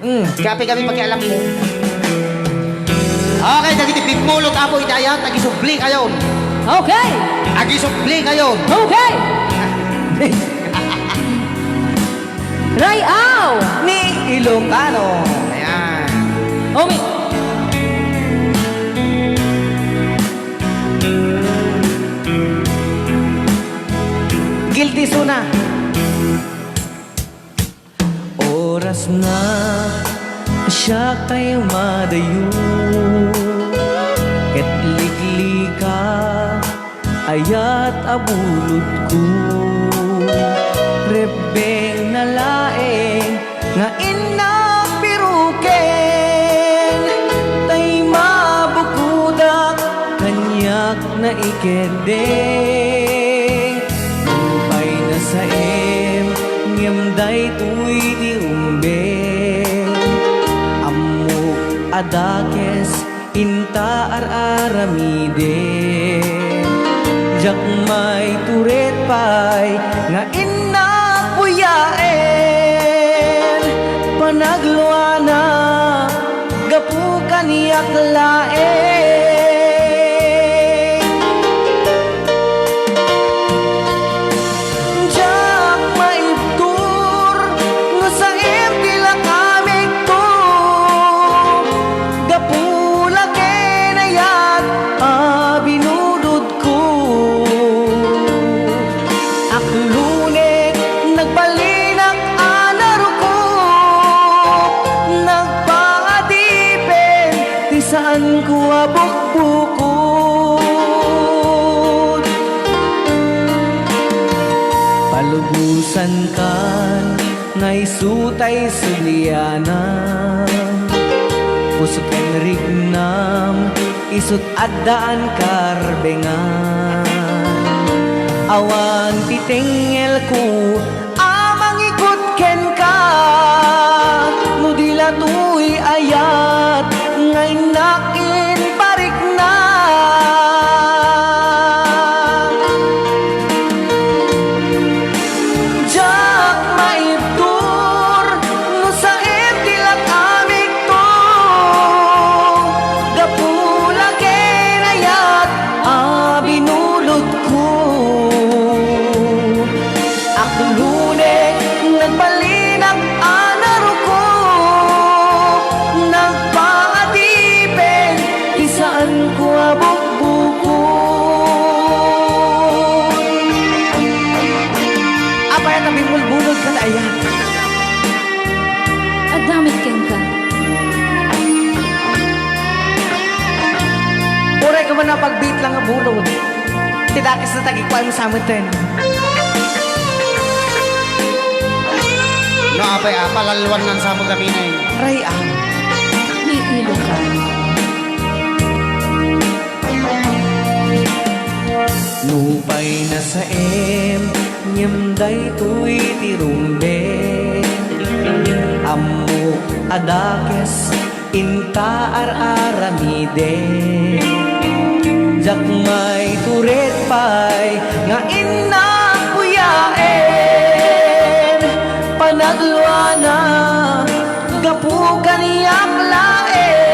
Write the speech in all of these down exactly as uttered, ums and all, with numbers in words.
Hmm, kape kami pakialam mo. Okay, dagiti bimmulot, Apo, iti ayat, agisubli kayon. Okay. Agisubli kayon. Okay. Ray-aw ni Ilocano. Ayan. Omi. Guilty suna. Oras na siak tay madayo, ket liklika ayat a bulodko. Rebbengna laeng nga innak piruken, tay mabukodak kaniak naikeddeng. Nupay nasaem, ngem daytoy ti rumbeng. Ammok a dakes inta ar-aramidek. Diak maitured pay nga innak buyaen. Panagluanak gapu kaniak laeng. Diak maibtur no saem ti lakamigto, gapu la ken ayat a binulodko. Aklunek, nagbalinak a narukop, nagpaadipen ti saanko a bukbukod. Palubosankan nga isu tay sublianam, puso ken rignam, isut' addaan karbengan. Awan ti tengngelko a mangikut kenka, no di la toy ayat nga innak imparikna. Diak maibtur no saem ti lakamigto, gapu la ken ayat a binulodko. Aklunek, nagbalinak a narukop, nagpaadipen ti saanko a bukbukod. Apay a bimmulbulod kada ayat? Adda met kenka. Uray ka man a pagbiit lang nga bulod. Ti dakes na tagikuan mo sa amin ten. No, apay, a, palalluan ngan sa mo gaminay. Ray-aw. Ni Ilocano. Nupay nasaem, ngem daytoy ti rumbeng. Ammok a dakes inta ar-aramidek. Diak maitured pay nga innak buyaen. Panagluana gapu kaniak laeng.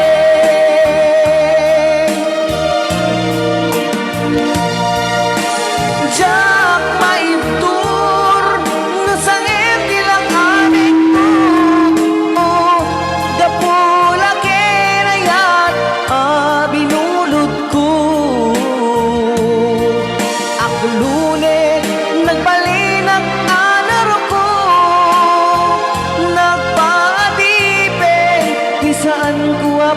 Diak maibtur no saem ti lakamigto, gapu la ken ayat a binulodko. Aklunek, nagbalinak a narukop, nagpaadipen ti saanko a